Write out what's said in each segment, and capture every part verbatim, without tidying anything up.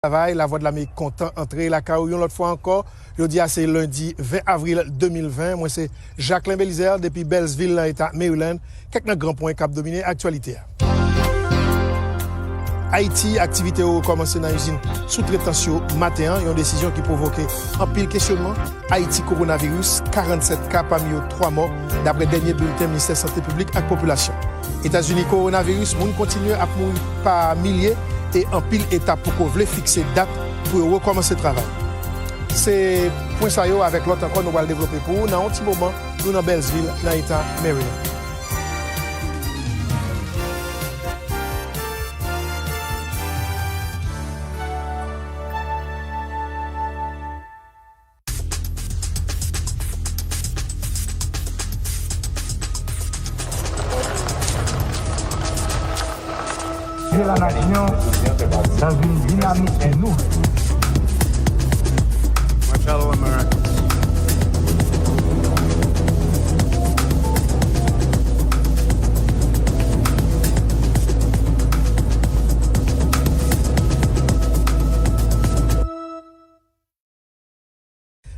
travay, Lavwadlamerik kontan antre lakay ou yon lòt fwa ankò. Jodi a se lendi ven avril de mil ven. Mwen se Jacquelin Belizaire depi Beltsville nan eta Maryland. Kèk nan gran pwen k ap domine aktyalite a. Ayiti, aktivite yo rekòmanse nan izin soutretans yo maten an, yon desizyon ki pwovoke anpil kesyonman. Ayiti, kowonaviris, karannsèt ka, pami yo twa mò, dapre dènye bilten Ministè Sante Piblik ak Popilasyon. Etazini, kowonaviris, moun kontinye ap mouri pa milye e anpil eta poko vle fikse dat pou yo rekòmanse travay. Se pwen sa yo avèk lòt ankò nou pral devlope pou ou nan yon ti moman. Nou nan Beltsville, nan eta Maryland. De la nation dans une dynamique nouvelle.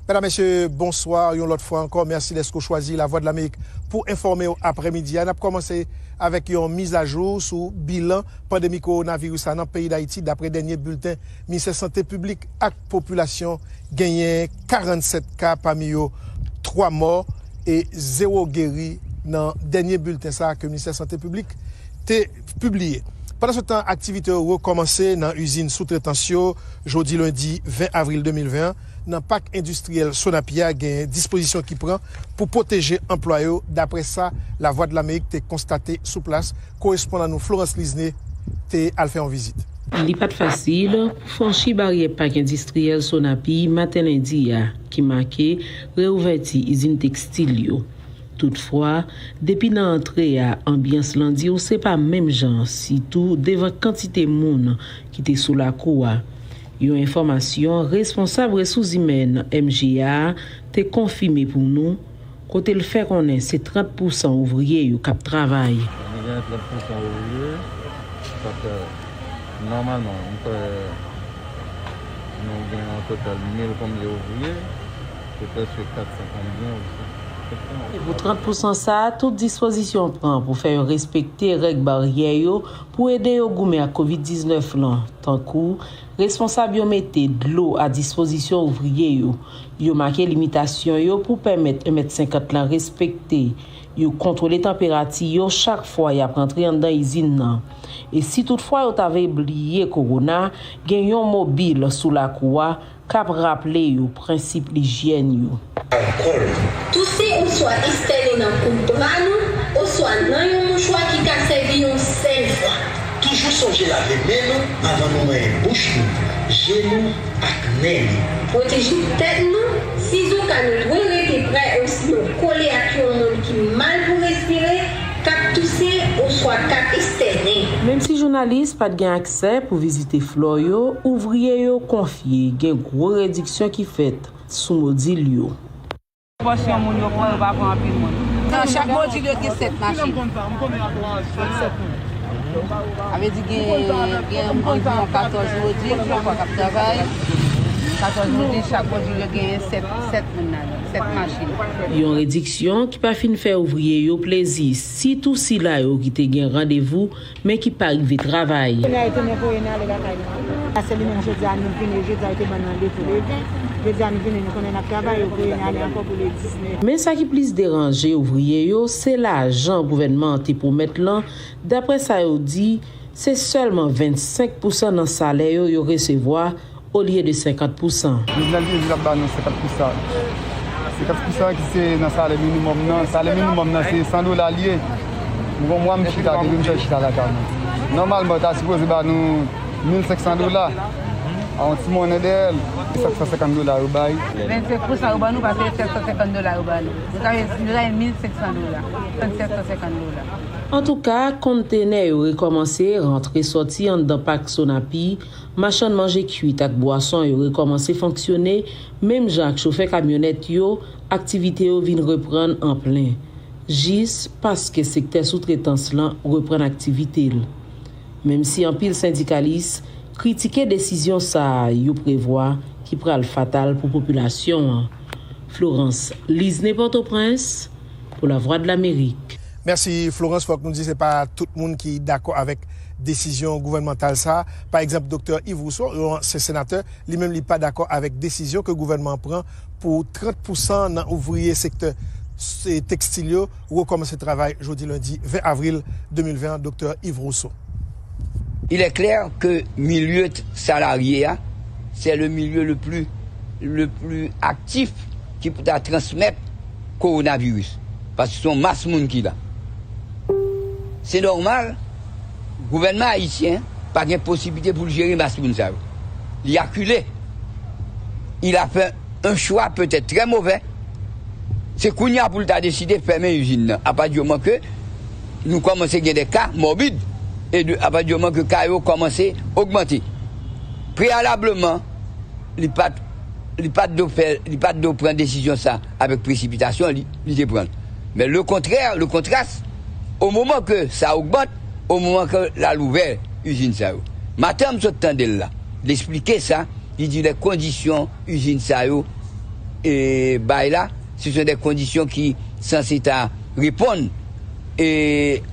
Medam, mesye, bonswa yon lòt fwa ankò. Mèsi dèske w chwazi Lavwadlamerik pou enfòme w aprèmidi a. N ap kòmanse avèk yon mizajou sou bilan pandemi kowonaviris la nan peyi Dayiti. Dapre dènye bilten Ministè Sante Piblik ak Popilasyon, genyen karannsèt ka, pami yo twa mò e zewo geri nan dènye bilten sa a ke Ministè Sante Piblik te pibliye. Pandansetan, aktivite yo rekòmanse nan izin soutretans yo. Jodi lendi ven avril de mil ven an, nan pak endistriyèl Sonapi a, gen dispozisyon ki pran pou pwoteje anplwaye yo, dapre sa Lavwadlamerik te konstate sou plas. Korespondan nou Florence Lisne te al fè yon vizit. Li pa t fasil pou franchi baryè pak endistriyèl Sonapi maten lendi a, ki make reouvèti izin tekstil yo. Toutfwa, depi nan antre a, anbyans lan di w se pa menm jan, sitou devan kantite moun ki te sou lakou a. Yon enfòmasyon responsab resous imèn M G A te konfime pou nou, kote l fè konnen se trant pousan ouvriye yo k ap travay. Nou gen trant pousan ouvriye, paske nòmalman, nou fè, nou gen an total mil konbyen ouvriye, se prèske kat san konbyen osi. E pou trant pousan sa a, tout dispozisyon pran pou fè yo respekte règ baryè yo pou ede yo goumen ak kovid diznèf lan, tankou responsab yo mete dlo a dispozisyon ouvriye yo, yo make limitasyon yo pou pèmèt en mèt senkant lan respekte, yo kontwole tanperati yo chak fwa y ap rantre anndan izin nan. E si toutfwa yo ta vle bliye kowona, gen yon mobil sou lakou a k ap raple yo prensip lijyèn yo. Touse oswa estène nan kout bra nou oswa nan yon mouchwa ki ka sèvi yon sèl fwa. Toujou sonje lave men nou avan nou manyen bouch nou, je nou ak nen nou. Pwoteje tèt nou, sizoka nou dwe rete prè osinon kole ak yon moun ki mal pou respire, k ap touse oswa k ap estène. Menm si jounalis pa t gen aksè pou vizite flò yo, ouvriye yo konfye gen gwo rediksyon ki fèt sou modil yo. Pòsyon moun yo pran, yo pa pran anpil moun. Nan chak modil yo gen sèt machin. Sa vle di gen, gen anviwon katòz modil, je crois, k ap travay. Katòz modil, chak modil yo gen sèt, sèt moun ladan, sèt machin. Yon rediksyon ki pa fin fè ouvriye yo plezi, sitou sila yo ki te gen randevou men ki pa rive travay. Kounye a yo tounen voye n ale lakay nou. Paske li menm jodi a nou vini, jodi a yo te ban n randevou le ven. Jodi a nou vini, nou konnen n ap travay, yo voye n ale ankò pou le diznèf. Men sa ki plis deranje ouvriye yo, se lajan gouvènman an te pwomèt lan. Dapre sa yo di, se sèlman vennsenk pousan nan salè yo yo resevwa, olye de senkant pousan. Prezidan Dieuville ap ba nou senkant pousan. Senkant pousan ki se nan salè minimòm nan. Salè minimòm nan se san dola li ye. M gon mwa m chita, depi m fè chita lakay mwen. Nòmalman, yo ta sipoze ba nou mil senk san dola. A yon ti monnen dèyè l, sèt san senkant dola yo bay. Vennsenk pousan yo ban nou, paske sèt san senkant dola yo ba nou. Nou ta gen, nou ta gen mil senk san dola. Sèt san senkant dola. Antouka, kontenè yo rekòmanse rantre sòti anndan pak Sonapi. Machann manje kwit ak bwason yo rekòmanse fonksyone, menm jan ak chofè kamyonèt yo, aktivite yo vin reprann an plen, jis paske sektè soutretans lan reprann aktivite l. Menm si anpil sendikalis kritike desizyon sa a yo prevwa ki pral fatal pou popilasyon an. Florence Lisne, Pòtoprens, pou Lavwadlamerik. Mèsi Florence. Fòk nou di se pa tout moun ki dakò avèk desizyon gouvènmantal sa a. Pa egzanp, Doktè Yves Rousseau, yon ansyen senatè, li menm li pa dakò avèk desizyon ke gouvènman an pran pou trant pousan nan ouvriye sektè tekstil yo rekòmanse travay jodi lendi ven avril de mil ven an, Doktè Yves Rousseau. Il est clair que milieu salarié a, c'est le milieu le plus, le plus actif ki pou ta transmèt kowonaviris. Paske se yon mas moun ki la. Se nòmal, gouvènman ayisyen pa gen posiblite pou l jere mas moun sa yo. Li akile. Il a fait un choix peut-être très mauvais. Se kounye a pou l ta deside fèmen izin nan. Apati di moman ke nou kòmanse gen de ka mòbid, e de, apati di moman ke ka yo kòmanse ogmante. Preyalableman, li pa t li pa t dwe fè, li pa t dwe pran desizyon sa avèk presipitasyon, li, li te pran l. Men le kontrè, le kontras, o moman ke sa ogmante, o moman ke l al ouvè izin sa yo. Maten an m sot tande l la, l esplike sa, li di lè kondisyon izin sa yo e, bay la, se son de kondisyon ki sanse ta reponn e,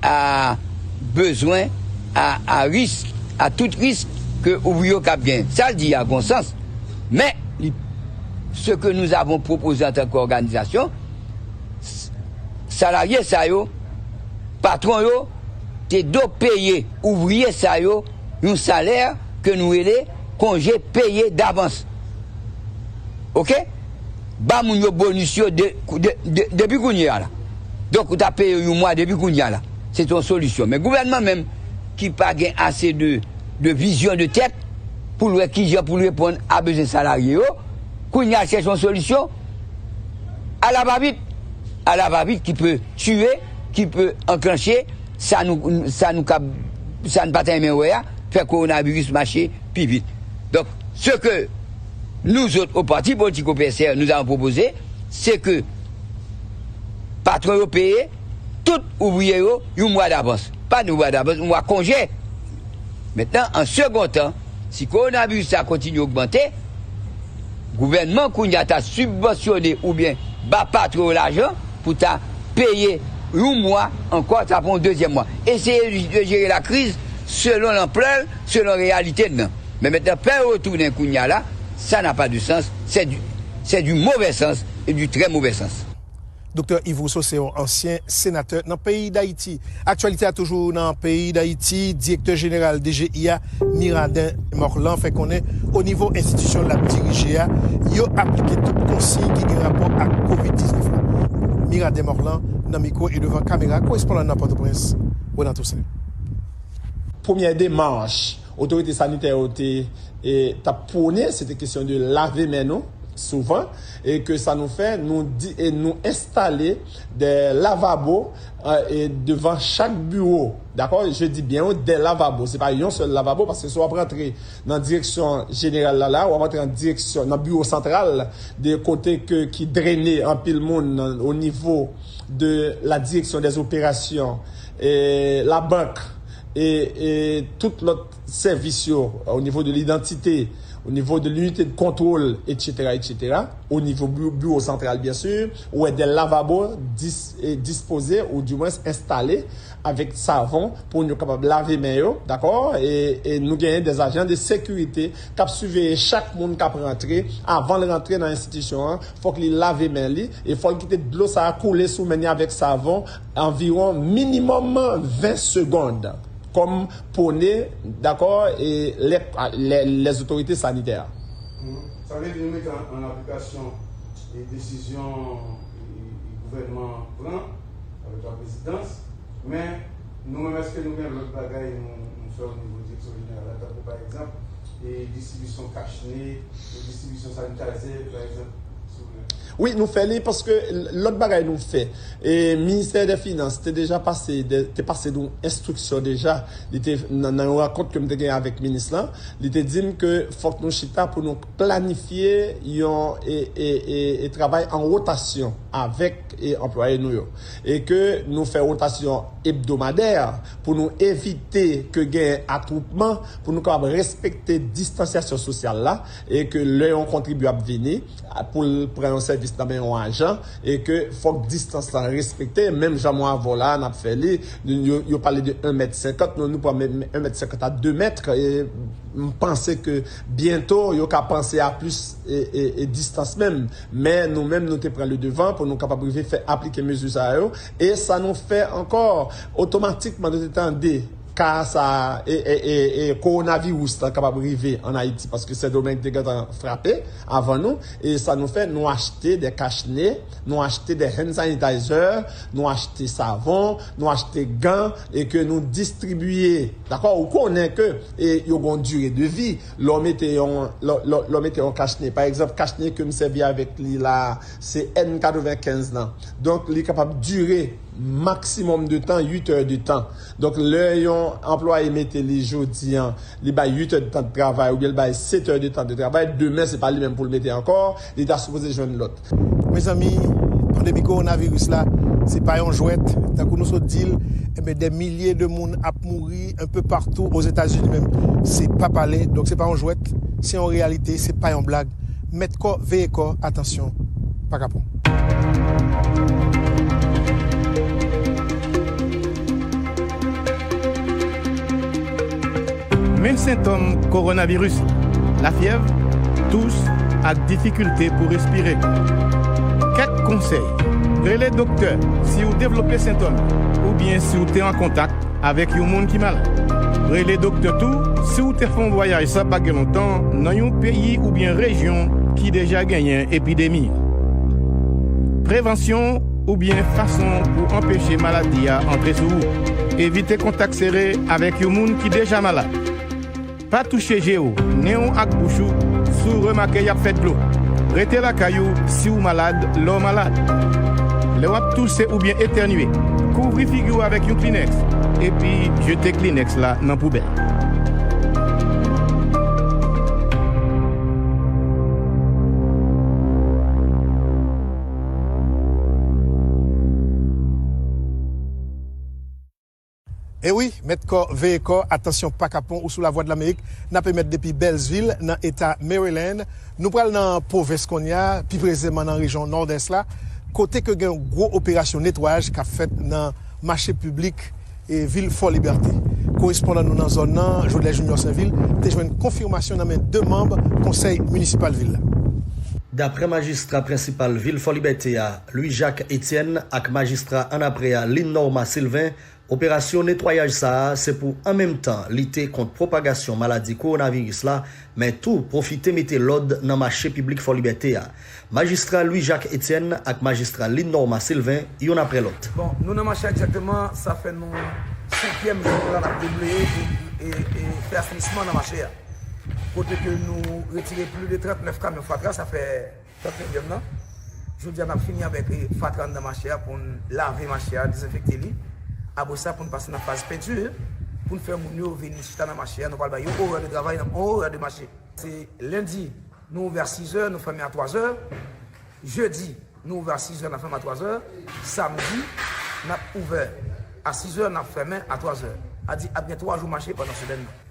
a bezwen, a, a risk, a tout risk ke ouvriye yo kab gen. Sa l di a gon sans, men li, ce que nous avons proposé en tant qu'organisation, salarye sa yo, patwon yo te dwe peye ouvriye sa yo yon salè ke nou rele konje peye davans. Oke? Ba moun yo bonis yo de, de, de, depi kounye a la. Donk, ou ta peye yo yon mwa depi kounye a la. Se te yon solisyon. Men gouvènman menm ki pa gen ase de, de vizyon de tèt pou l wè kijan pou l reponn a bezwen salarye yo, kounye a l chèche yon solisyon alavavit, alavavit ki pe tiye, ki pe anklanche sa nou, sa nou kab, sa n pa ta renmen wè a, fè kowonaviris mache pi vit. Donk, ce que nous autres, au Parti politique O P S R, nous avons proposé, c'est que patwon yo peye tout ouvriye yo yon mwa davans. Pa yon mwa davans, yon mwa konje. Mentnan, an segontan, si kowonaviris sa kontinye ogmante, gouvènman kounye a ta sibvansyone oubyen ba patwon yo lajan pou ta peye yon mwa ankò, sa pran yon dezyèm mwa. Eseye de jere lakriz selon lanplè l, selon reyalite n nan. Men mentnan, fè yo retounen kounye a la, ça n'a pas de sens, c'est du, c'est du mauvais sens et du très mauvais sens. Doktè Yves Rousseau se yon ansyen senatè nan peyi Dayiti. Aktyalite a toujou nan peyi Dayiti, direktè jeneral D G I a, Miradin Morlan, fè konnen o nivo enstitisyon l ap dirije a, yo aplike tout konsiy ki gen rapò ak kovid diznèf la. Miradin Morlan nan mikwo e devan kamera korespondan nan Pòtoprens, Renan Toussaint. Premyè demach otorite sanitè yo te e, t ap pwone, se te kesyon de lave men nou souvan, e ke sa nou fè, nou di, e nou enstale de lavabo e, devan chak biwo. Dakò? Je dis bien, de lavabo. Se pa yon sèl lavabo, paske si w ap rantre nan direksyon jeneral la, la, w ap rantre nan direksyon, nan biwo santral, de kote ke, ki drene anpil moun o nivo de la direction des opérations, e, labank, e, e tout lòt sèvis yo, o nivo de lidantite, o nivo de linite de kontwòl, etsetera, etsetera, o nivo biwo santral, byen si, ou wè de lavabo dis, e, dispoze, ou dimwens enstale avèk savon pou yo kapab lave men yo, dakò? E, e nou genyen de ajan de sekirite k ap siveye chak moun k ap rantre. Avan l rantre nan enstitisyon an, fòk li lave men li, e fò l kite dlo sa a koule sou men li avèk savon anviwon minimòm ven segond, kòm pwone, dakò, e lè, lè, lèzotorite sanitè. Sa vle di nou mete an, an aplikasyon e desizyon e, e gouvènman an pran avèk laprezidans, men nou menm, èske nou gen lòt bagay nou, nou fè o nivo direksyon jeneral la, tankou pa egzanp, e distribisyon kach ne, e distribisyon sanitayzè, pa egzanp, Wi, nou fè li paske lòt bagay nou fè. E Ministè dè Finans te deja pase, de, te pase nou enstriksyon deja. Li te, nan, nan yon rankont ke m te gen avèk minis lan, li te di m ke fòk nou chita pou nou planifye yon e, e, e, e travay an wotasyon avèk e anplwaye nou yo. E ke nou fè wotasyon ebdomadè pou nou evite ke gen atwoupman, pou nou kapab respekte distansyasyon sosyal la, e ke lè yon kontribyab vini, pou l pran yon sèvis nan men yon ajan, e ke fòk distans lan respekte, menm jan mwen avè w la, n ap fè li, yo, yo pale de en mèt senkant, nou, nou pran menm en mèt senkant a de mèt, e m panse ke byento, yo ka panse a plis, e, e, e distans menm. Men nou menm, nou te pran le devan pou nou kapab rive fè aplike mezi sa yo, e sa nou fè ankò, otomatikman nou te tande ka sa, e, e, e, e kowonaviris lan kapab rive ann Ayiti, paske Sendomeng te gentan frape avan nou, e sa nou fè, nou achte de kachne, nou achte de hand sanitizer, nou achte savon, nou achte gan, e ke nou distribiye, dakò? Ou konnen ke, e, yo gen yon dire de vi, lè w mete yon, lè, lè, lè w mete yon kachne, pa egzanp, kachne ke m sèvi avèk li la, se N katrevenkenz lan, donk li kapab dire maksimòm de tan, uit è de tan. Donk, lè yon anplwaye mete li jodi an, li bay uit è de tan de travay, oubyen li bay sèt è de tan de travay, demen, se pa li menm pou l mete ankò, li ta sipoze jwenn lòt. Mezanmi, pandemi kowonaviris la, se pa yon jwèt, tankou nou sot di l, enben, dè milye de moun ap mouri un peu partout aux États-Unis menm. Se pa pale, donk se pa yon jwèt, se yon reyalite, se pa yon blag. Mèt kò, veye kò, atansyon, pa kapon. Men sentòm kowonaviris, lafyèv, tous ak difikilte pou respire. Kèk konsèy. Rele doktè si w devlope sentòm oubyen si w te an kontak avèk yon moun ki malad. Rele doktè tou si w te fè yon vwayaj sa pa gen lontan nan yon peyi oubyen rejyon ki deja genyen epidemi an. Prevansyon oubyen fason pou anpeche maladi a antre sou ou. Evite kontak sere avèk yon moun ki deja malad. Pa touche je w, nen w ak bouch ou si w remake y ap fè dlo. Rete lakay ou si w malad, lè w malad. Lè w ap touse oubyen etènye, kouvri figi w avèk yon klinèks, epi jete klinèks la nan poubèl. E wi, mèt kò, veye kò, atansyon pa kapon, ou sou Lavwadlamerik, n ap emèt depi Beltsville, nan eta Maryland. Nou pral nan pwovens kounye a, pi presizeman nan rejyon Nòdès la, kote ke gen gwo operasyon netwayaj k ap fèt nan mache piblik e vil Fòlibète. Korespondan nou nan zòn nan, Jodlè Junior Sainvil, te jwenn konfimasyon nan men de manm konsèy minisipal vil la. Daprè majistra prensipal vil Fòlibète a, Louis Jacques Etienne, ak majistra annapre a, Lynn Norma Sylvain, operasyon netwayaj sa a se pou an menm tan lite kont pwopagasyon maladi kowonaviris la, men tou pwofite mete lòd nan mache piblik Fòlibète a. Majistra Louis Jacques Etienne ak majistra Lynn Norma Sylvain, youn aprè lòt. Bon, nou nan mache a egzakteman, sa fè nou senkyèm jou nou la n ap debleye e, e, e fè asenisman nan mache a. Kote ke nou retire plis de trannèf kamyon fatra, sa fè trannèvyèm nan. Jodi a, n ap fini avèk, e, fatra anndan mache a pou n lave mache a, dezenfekte li. Apre sa, pou n pase nan faz penti, pou n fè moun yo vin chita nan mache a. Nou pral bay yo orè de travay, yon orè de mache. Se lendi, nou ouvè a sizè, nou fèmen a twazè. Jedi, nou ouvè a sizè, n ap fèmen a twazè. Samdi, n ap ouvè a sizè, n ap fèmen a twazè. A di, ap gen twa jou mache pandan semèn nan.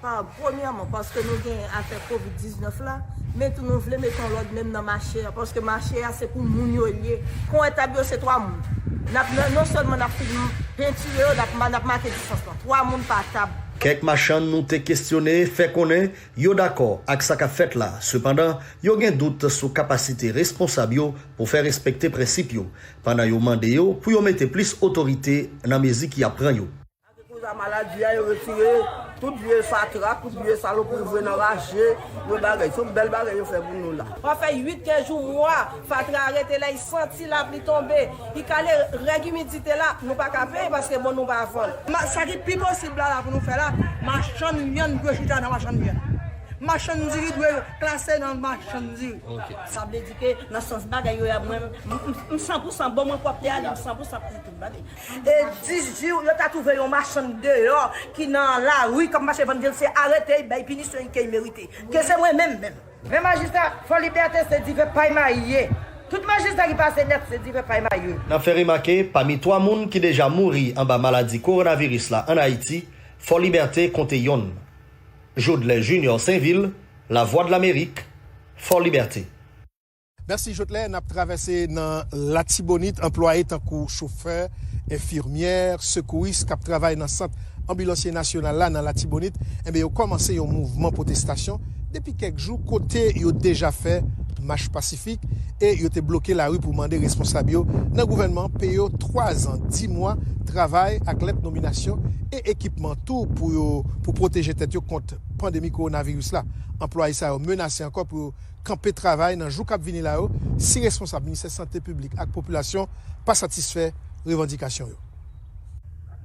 Pa, premyèman, paske nou gen afè kovid diznèf la, men tou nou vle mete yon lòd menm nan mache a, paske mache a se pou moun yo l ye. Kon etab yo se twa moun. N ap, non sèlman n ap fin pentire yo, n ap, n ap make distans lan. Twa moun pa tab. Kèk machann nou te kesyone fè konnen yo dakò ak sa k ap fèt la. Sepandan, yo gen dout sou kapasite responsab yo pou fè respekte prensip yo, pandan yo mande yo pou yo mete plis otorite nan mezi ki ap pran yo. Akoz a maladi a, yo retire tout vye fatra, tout vye salopri voye nan rache, yo bagay. Se yon bèl bagay yo fè pou nou la. Sa fè uit, kenz jou, mwa, fatra a rete la, li santi lapli tonbe, li kale règ imidite la, nou pa ka peye paske bon nou pa vann. Ma-, sa ki pi posib la, la pou nou fè la, machann vyann dwe chita nan machann vyann. Machann diri dwe klase nan machann diri. Sa vle di ke nan sans bagay yo a, mwen, m, m, m san pou san bon, mwen pwòpte a li, m san pou san pou tout bagay. E dis jou, yo ta twouve yon machann deyò ki nan lari k ap mache vann vyann, se arete, bay pinisyon ke l merite. Ke se mwen menm, menm. Men majistra, Fò Libète se diven pay mayi ye. Tout majistra ki pase nèt, se diven pay mayi yo. N ap fè remake, pami twa moun ki deja mouri anba maladi kowonaviris la ann Ayiti, Fò Libète konte yonn. Jodlè Junior Sainvil, Lavwadlamerik, Fò Libète. Mèsi, Jodlè. N ap travèse nan Latibonit. Anplwaye tankou chofè, enfimyè, sekouris k ap travay nan sant anbilansye nasyonal la nan Latibonit, enben, yo kòmanse yon mouvman pwotestasyon depi kèk jou, kote yo deja fè mach pasifik e yo te bloke lari pou mande responsab yo nan gouvènman an peye yo twa zan, dis mwa travay ak lèt nominasyon e ekipman tou pou yo, pou pwoteje tèt yo kont pandemi kowonaviris la. Anplwaye sa yo menase ankò pou yo kanpe travay nan jou k ap vini la yo si responsab Ministè Sante Piblik ak Popilasyon pa satisfè revandikasyon yo.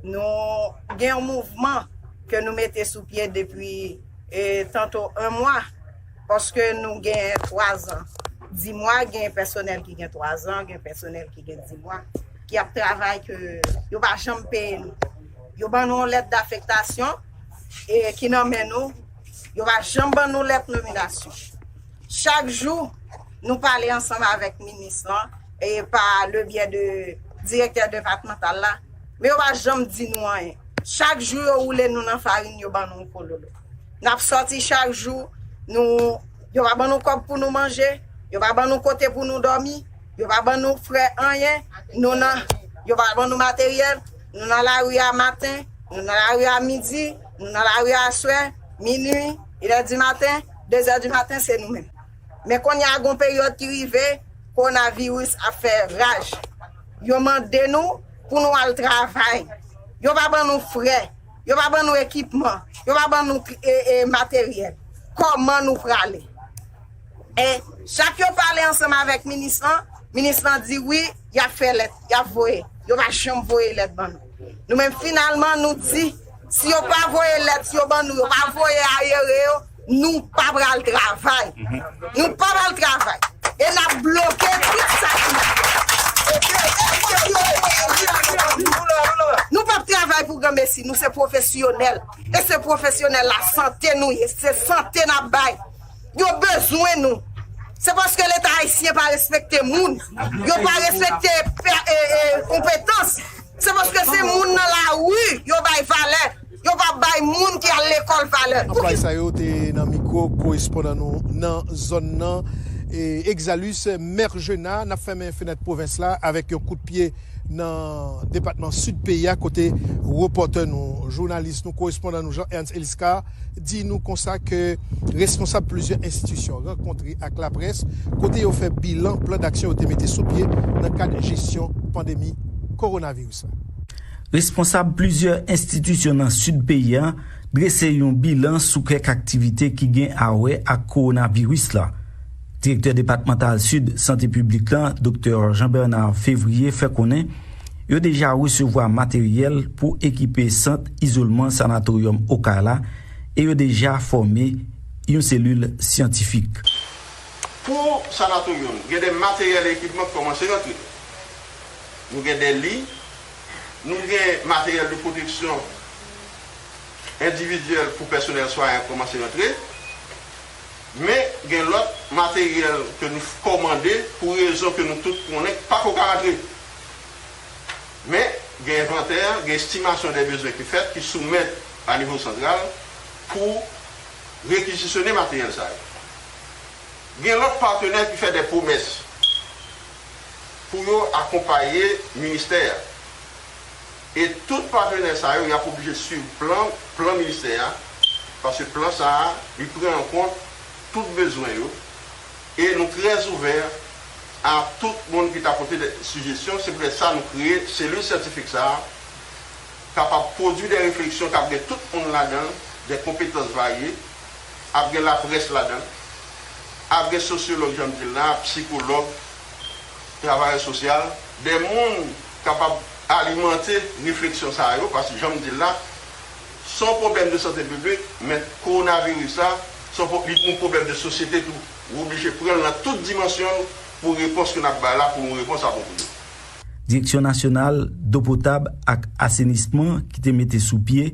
Nou gen yon mouvman ke nou mete sou pye depi, e, tanto en mwa, paske nou gen twa zan, dis mwa, gen pèsonèl ki gen twa zan, gen pèsonèl ki gen dis mwa, ki ap travay ke yo pa janm peye nou. Yo ban nou yon lèt dafektasyon, e, ki nan men nou, yo pa janm ban nou lèt nominasyon. Chak jou, nou pale ansanm avèk minis lan, e pa le byè de direktè depatmantal la, men yo pa janm di nou anyen. Chak jou, yo woule nou nan farin, yo ban nou kololo. N ap sòti chak jou, nou, yo pa ban nou kòb pou nou manje, yo pa ban nou kote pou nou dòmi, yo pa ban nou frè anyen, nou nan, yo pa ban nou materyèl, nou nan lari a maten, nou nan lari a midi, nou nan lari a aswè, minui, inè di maten, dezè di maten, se nou menm. Men kounye a, gon peryòd ki rive, kowonaviris ap fè raj. Yo mande nou pou nou al travay. Yo pa ban nou frè. Yo pa ban nou ekipman. Yo pa ban nou, e, e, materyèl. Kòman nou prale? E chak yo pale ansanm avèk minis lan, minis lan di wi, y ap fè lèt, y ap voye. Yo pa janm voye lèt ban nou. Nou menm, finalman, nou di, si yo pa voye lèt yo ban nou, yo pa voye ayere yo, nou pa pral travay. Nou pa pral travay. E n ap bloke tout sa ki. Nou p ap travay pou granmesi. Nou se pwofesyonèl. E se pwofesyonèl lasante nou ye. Se sante n ap bay. Yo bezwen nou. Se paske Leta ayisyen pa respekte moun. Yo pa respekte pè-, e, e, konpetans. Se paske se moun nan lari yo bay valè. Yo pa bay moun ki al lekòl valè. Anplwaye sa yo te nan mikwo korespondan nou nan zòn nan, e, Exalus Mergena. N ap fèmen fenèt pwovens la avèk yon kout pye nan depatman Sid peyi a, kote repòtè nou, jounalis nou, korespondan nou Jean Ernst Eliscar di nou konsa ke responsab plizyè enstitisyon rankontre ak laprès, kote yo fè bilan plan daksyon yo te mete sou pye nan kad jesyon pandemi kowonaviris la. Responsab plizyè enstitisyon nan Sid peyi a drese yon bilan sou kèk aktivite ki gen a wè ak kowonaviris la. Direktè depatmantal Sid Sante Piblik la, Doktè Jean Bernard Février, fè konnen yo deja resevwa materyèl pou ekipe sant izolman sanatoryòm Okay la e yo deja fòme yon selil syantifik. Pou sanatoryòm, gen de materyèl e ekipman ki kòmanse rantre. Nou gen de li, nou gen materyèl de pwoteksyon endividyèl pou pèsonèl swanyan kòmanse rantre, men gen lòt materyèl ke nou kòmande pou rezon ke nou tout konnen ki pako ka rantre. Men gen envantè, gen estimasyon de bezwen ki fèt, ki soumèt a nivo santral pou rekizisyonnen materyèl sa yo. Gen lòt patnè ki fè de pwomès pou yo akonpaye ministè a. E tout patnè sa yo, y ap oblije swiv plan, plan ministè a, paske plan sa a, li pran an kont tout bezwen yo. E nou trè ouvè a tout moun ki ta pote de sijesyon. Se poutèt sa nou kreye selil syantifik sa a, kapab pwodui de refleksyon k ap gen tout moun ladan l, de konpetans varye, ap gen laprès ladan l, ap gen sosyològ, jan m di l la, sikològ, travayè sosyal, de moun kapab alimante refleksyon sa yo, paske jan m di l la, se yon pwoblèm de sante piblik, men kowonaviris la, Se yon pwoblèm de sosyete tou. Ou oblije pran l nan tout dimansyon l pou repons ke n ap bay la, pou yon repons apwopriye. Direksyon Nasyonal Dlo Potab ak Asenisman ki te mete sou pye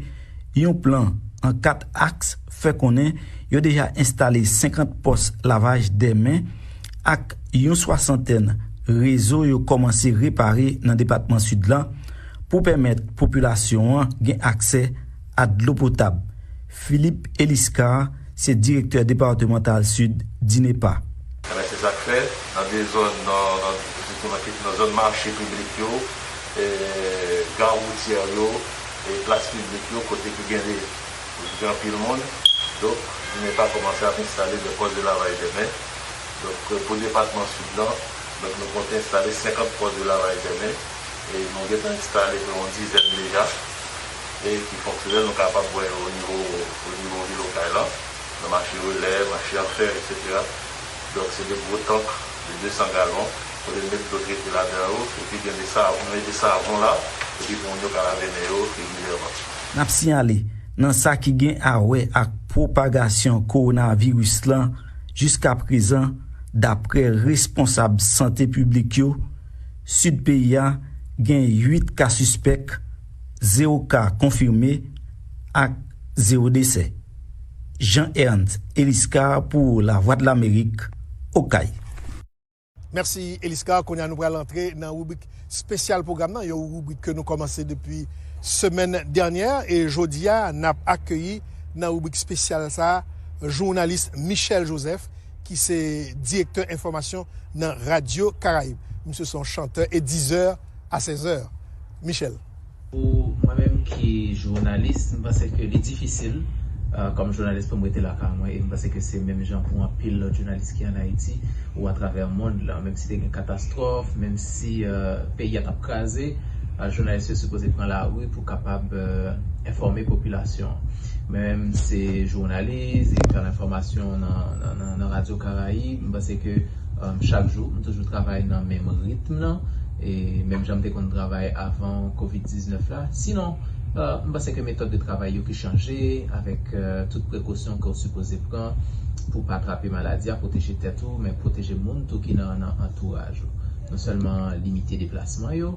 yon plan an kat aks fè konnen yo deja enstale senkant pòs lavaj dè men ak yon swasantèn rezo yo kòmanse repare nan depatman Sid la pou pèmèt popilasyon an gen aksè a dlo potab. Philippe Eliscar se direktè depatmantal Sid DINEPA. Ebyen, se sa k fè, nan de zòn, nan, nan, sitou nan, nan zòn mache piblik yo, e, gare woutiyè yo, e plas piblik yo, kote ki gen de, gen anpil moun. Donk, DINEPA kòmanse ap enstale de pòs de lavaj dè men. Donk, pou depatman Sid lan, donk, nou konte enstale senkant pòs de lavaj dè men. E nou gentan enstale yon dizèn deja, e ki fonksyonèl, nou kapab wè o nivo, o nivo vil Okay lan, nan mache Relè, mache Anfè, etsetera. Donk, se de gwo tank de de san galon, kote n met dlo trete ladan yo, epi gen de savon, nou mete savon la, epi pou moun yo ka lave men yo regilyèman. N ap siyale, nan sa ki gen a wè ak pwopagasyon kowonaviris lan, jiskaprezan, daprè responsab sante piblik yo, Sid peyi a gen uit ka sispèk, zewo ka konfime ak zewo desè. Jean Ernst Eliscar pou Lavwadlamerik, Okay. Mèsi, Eliscar. Kounye a, nou pral antre nan ribrik espesyal pwogram nan, yon ribrik ke nou kòmanse depi semèn dènyè. E jodi a, n ap akeyi nan ribrik espesyal sa a, jounalis Michel Joseph, ki se direktè enfòmasyon nan Radyo Karayib. Misye se yon chantè e dizè a sèzè. Michel. Pou mwen menm ki jounalis, m panse ke li difisil, eh, kòm jounalis pou m rete lakay mwen, e m panse ke se menm jan pou anpil lòt jounalis ki ann Ayiti ou atravè mond lan. Menm si te gen katastwòf, menm si, eh, peyi a t ap kraze, eh, jounalis yo sipoze pran lari pou kapab, eh, enfòme popilasyon an. Mwen menm se jounalis, direktè enfòmasyon nan, nan, nan, nan Radyo Karayib, m panse ke, eh, chak jou, m toujou travay nan menm ritm nan, e menm jan m te konn travay avan kovid diznèf la. Sinon, eh, m panse ke metòd de travay yo ki chanje avèk, eh, tout prekosyon ke w sipoze pran pou pa atrape maladi a, pwoteje tèt ou, men pwoteje moun tou ki nan, nan antouraj ou. Non sèlman limite deplasman yo,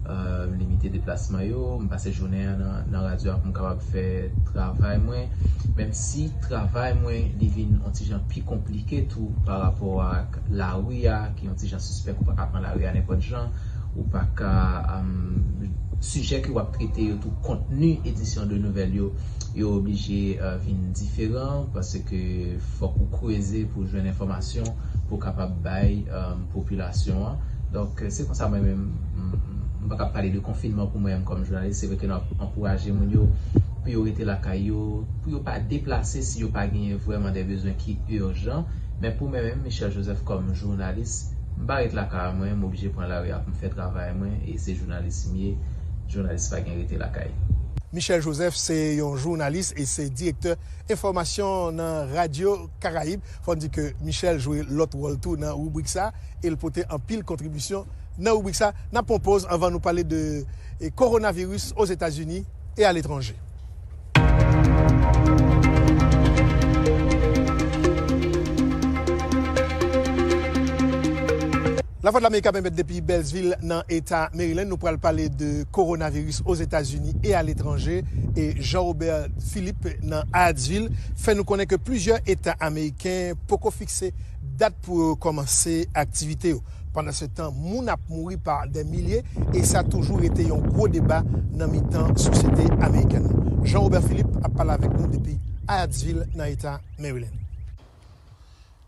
eh, limite deplasman yo, m pase jounen an nan, nan radyo a pou m kapab fè travay mwen, menm si travay mwen, li vin yon ti jan pi konplike tou pa rapò ak lari a, ki yon ti jan sispèk, ou pa ka pran lari a nenpòt jan, ou pa ka, em, sijè ke w ap trete yo tou, kontni edisyon de nouvèl yo, yo oblije, eh, vin diferan, paske fòk ou kreze pou jwenn enfòmasyon pou w kapab bay, em, popilasyon an. Donk, se konsa mwen menm, m, m pa ka pale de konfinman pou mwen menm kòm jounalis. Se vre ke n ap ankouraje moun yo pou yo rete lakay yo, pou yo pa deplase si yo pa genyen vrèman de bezwen ki ijan. Men pou mwen menm, Michel Joseph, kòm jounalis, m pa ret lakay mwen, m oblije pran lari a pou m fè travay mwen, e se jounalis m ye, jounalis pa gen rete lakay. Michel Joseph se yon jounalis e se direktè enfòmasyon nan Radyo Karayib. Fò n di ke Michel jwe lòt wòl tou nan ribrik sa, e l pote anpil kontribisyon nan ribrik sa. N ap pran pòz anvan nou pale de, e, kowonaviris Ozetazini e aletranje. Lavwadlamerik ap emèt depi Beltsville nan eta Maryland. Nou pral pale de kowonaviris Ozetazini e aletranje. E Jean Robert Philippe nan Hyattsville fè nou konnen ke plizyè eta ameriken poko fikse dat pou yo kòmanse aktivite yo. Pandansetan, moun ap mouri pa dè milye e sa toujou rete yon gwo deba nan mitan sosyete amerikèn nan. Jean Robert Philippe ap pale avèk nou depi Hyattsville nan eta Maryland.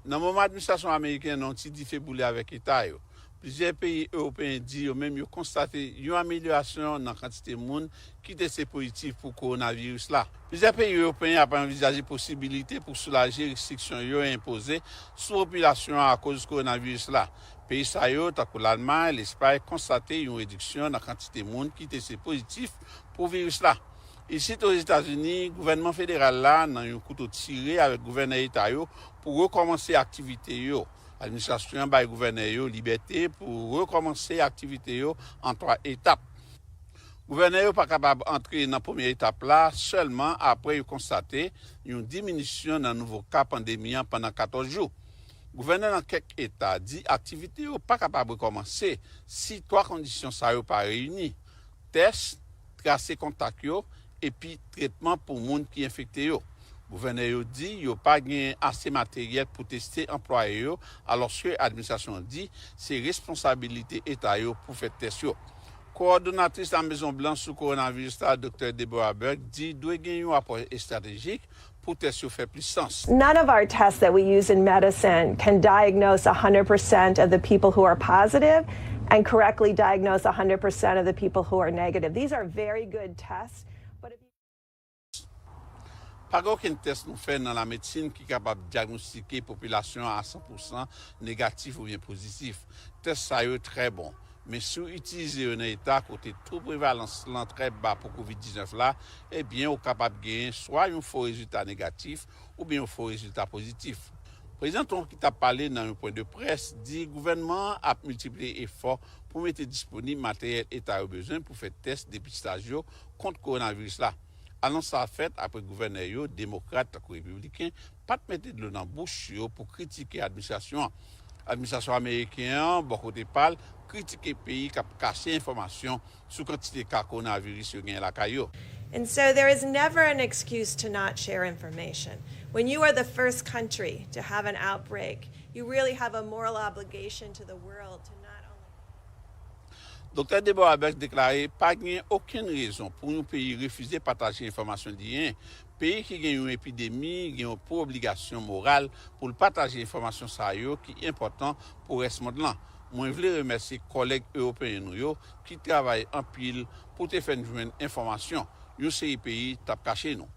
Nan moman administrasyon ameriken nan yon ti dife boule avèk eta yo, plizyè peyi ewopeyen di yo menm yo konstate yon amelyorasyon nan kantite moun ki teste pozitif pou kowonaviris la. Plizyè peyi ewopeyen ap anvizaje posibilite pou soulaje restriksyon yo enpoze sou popilasyon an akoz kowonaviris la. Peyi sa yo, tankou Lalmay, Lespay, konstate yon rediksyon nan kantite moun ki teste pozitif pou viris la. Isit Ozetazini, gouvènman federal la nan yon kouto tire avèk gouvènè eta yo pou rekòmanse aktivite yo. Administrasyon an bay gouvènè yo libète pou rekòmanse aktivite yo an twa etap. Gouvènè yo pa kapab antre nan premye etap la sèlman apre yo konstate yon diminisyon nan nouvo ka pandemi an pandan katòz jou. Gouvènè nan kèk eta di aktivite yo pa kapab rekòmanse si twa kondisyon sa yo pa reyini: tès, trase kontak yo, epi tretman pou moun ki enfekte yo. Gouvènè yo di yo pa gen ase materyèl pou teste anplwaye yo, alòske administrasyon an di se responsabilite eta yo pou fè tès yo. Kowòdonatris Lamezon Blanch sou kowonaviris la, Doktè Deborah Birx, di dwe gen yon apwòch estratejik pou tès yo fè plis sans. None of our tests that we use in medicine can diagnose one hundred percent of the people who are positive and correctly diagnose one hundred percent of the people who are negative. These are very good tests, but if you Pa gen okenn tès nou fè nan lamedsin ki kapab dyagnostike popilasyon an a san pousan negatif oubyen pozitif. Tès sa yo trè bon, men si w itilize yo nan eta kote to prevalans lan trè ba pou kovid diznèf la, ebyen ou kapab genyen swa yon fo rezilta negatif oubyen yon fo rezilta pozitif. Prezidan Trump ki t ap pale nan yon pwen de près di gouvènman an ap miltipliye efò pou mete disponib materyèl eta yo bezwen pou fè tès depistaj yo kont kowonaviris la. Anons sa fèt apre gouvènè yo, demokrat tankou repibliken, pa t mete dlo nan bouch yo pou kritike administrasyon an. Administrasyon ameriken an, bò kote pa l, kritike peyi k ap kache enfòmasyon sou kantite ka kowonaviris yo genyen lakay yo. And so there is never an excuse to not share information. When you are the first country to have an outbreak, you really have a moral obligation to the world to not only Doktè Deborah Birx deklare pa gen okenn rezon pou yon peyi refize pataje enfòmasyon li genyen. Peyi ki gen yon epidemi gen pou obligasyon moral pou l pataje enfòmasyon sa yo ki enpòtan pou rès mond lan. Mwen vle remèsye kòlèg ewopeyen nou yo ki travay anpil pou te fè n jwenn enfòmasyon yon seri peyi t ap kache nou.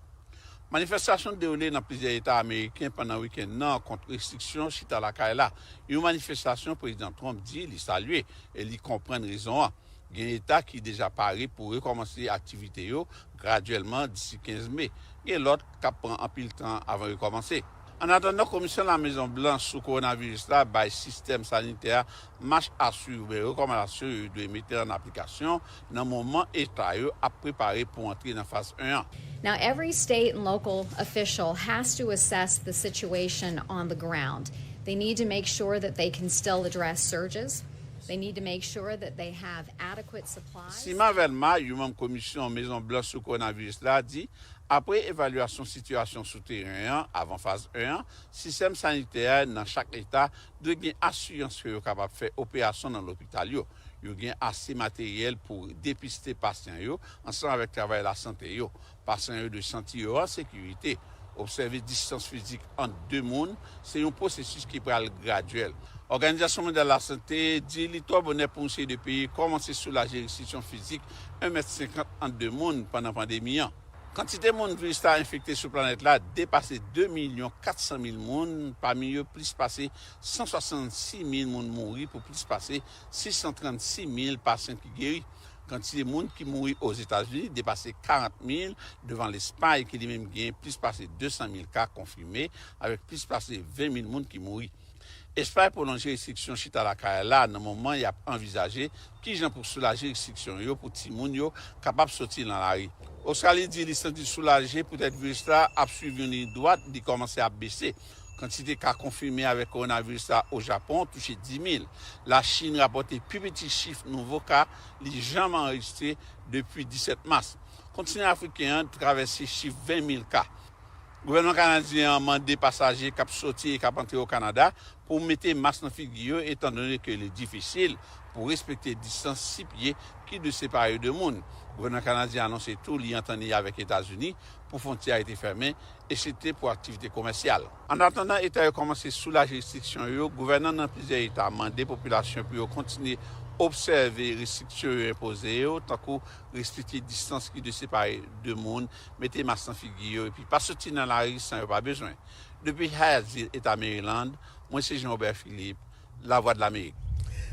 Manifestasyon dewoule nan plizyè eta ameriken pandan wikenn nan kont restriksyon chita lakay la, yon manifestasyon Prezidan Trump di li salye e li konprann rezon an. Gen eta ki deja pare pou rekòmanse aktivite yo gradyèlman disi kenz me. Gen lòt k ap pran anpil tan avan yo kòmanse. Annatandan, Komisyon Lamezon Blanch sou kowonaviris la bay sistèm sanitè a mach a swiv oubyen rekòmandasyon yo dwe mete an aplikasyon nan moman eta yo ap prepare pou antre nan faz en an. Now, every state and local official has to assess the situation on the ground. They need to make sure that they can still address surges. They need to make sure that they have adequate supplies. Sima Velma, yon manm komisyon Mezon Blanch sou kowonaviris la, di apre evalyasyon sitiyasyon sou teren an avan faz en an, sistèm sanitè a nan chak eta dwe gen asirans ke yo kapab fè operasyon nan lopital yo. Yo gen ase materyèl pou depiste pasyan yo ansanm avèk travayè lasante yo. Pasyan yo dwe santi yo an sekirite. Obsève distans fizik ant de moun se yon pwosesis ki pral gradyèl. Òganizasyon Mondyal Lasante di li twò bonè pou yon seri de peyi kòmanse soulaje restriksyon fizik en mèt senkant ant de moun pandan pandemi an. Kantite moun viris la enfekte sou planèt la depase de milyon kat san mil moun, pami yo plis pase san swasannsis mil moun mouri pou plis pase sis san trannsis mil pasyan ki geri. Kantite moun ki mouri Ozetazini depase karant mil, devan Lespay ki li menm gen plis pase de san mil ka konfime, avèk plis pase ven mil moun ki mouri. Espay pwolonje restriksyon chita lakay la nan moman y ap anvizaje kijan pou soulaje restriksyon yo pou timoun yo kapab soti nan lari. Ostrali di li santi l soulaje poutèt viris la ap swiv yon liy dwat, li kòmanse ap bese. Kantite ka konfime avèk kowonaviris la o Japon touche dis mil. Lachin rapòte pi piti chif nouvo ka li janm anrejistre depi disèt mas. Kontinan afriken an travèse chif ven mil ka. Gouvènman kanadyen an mande pasaje k ap soti e k ap antre o Kanada pou mete mas nan figi yo, etandone ke li difisil pou respekte distans sis pye ki dwe separe de moun. Gouvènman kanadyen anonse tou li antann li avèk Etazini pou fwontyè a rete fèmen, eksepte pou aktivite komèsyal. Annatandan eta yo kòmanse soulaje restriksyon yo, gouvènan nan plizyè eta mande popilasyon pou yo kontinye obsève restriksyon yo enpoze yo, tankou respekte distans ki dwe separe de moun, mete mas nan figi yo, epi pa soti nan lari san yo pa bezwen. Depi Hyattsville, eta Maryland, mwen se Jean Robert Philippe, Lavwadlamerik.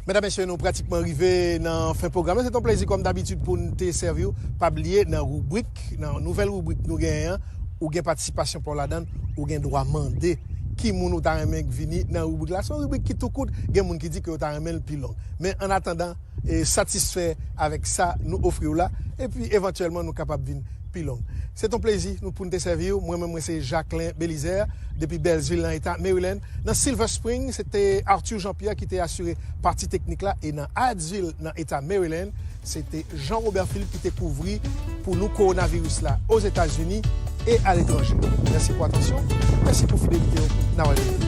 Medam, mesye, nou pratikman rive nan fen pwogram nan. Se t on plezi, kòm dabitid, pou n te sèvi w. Pa bliye, nan ribrik, nan nouvèl ribrik nou genyen an, ou gen patisipasyon pa w ladan l, ou gen dwa mande ki moun ou ta renmen k vini nan ribrik la. Se yon ribrik ki tou kout, gen moun ki di ke yo ta renmen l pi long. Men, annatandan, e satisfè avèk sa nou ofri w la, epi evantyèlman nou kapab vin pi long. Se t on plezi nou pou n te sèvi w. Mwen menm mwen se Jacquelin Belizaire depi Bèlzil nan eta Maryland. Nan Silver Spring, se te Arthur Jean-Pierre ki te asire pati teknik la, e nan Hyattsville nan eta Maryland, se te Jean Robert Philippe ki te kouvri pou nou kowonaviris la Ozetazini e aletranje. Mèsi pou atansyon, mèsi pou fidelite w. N a wè nou.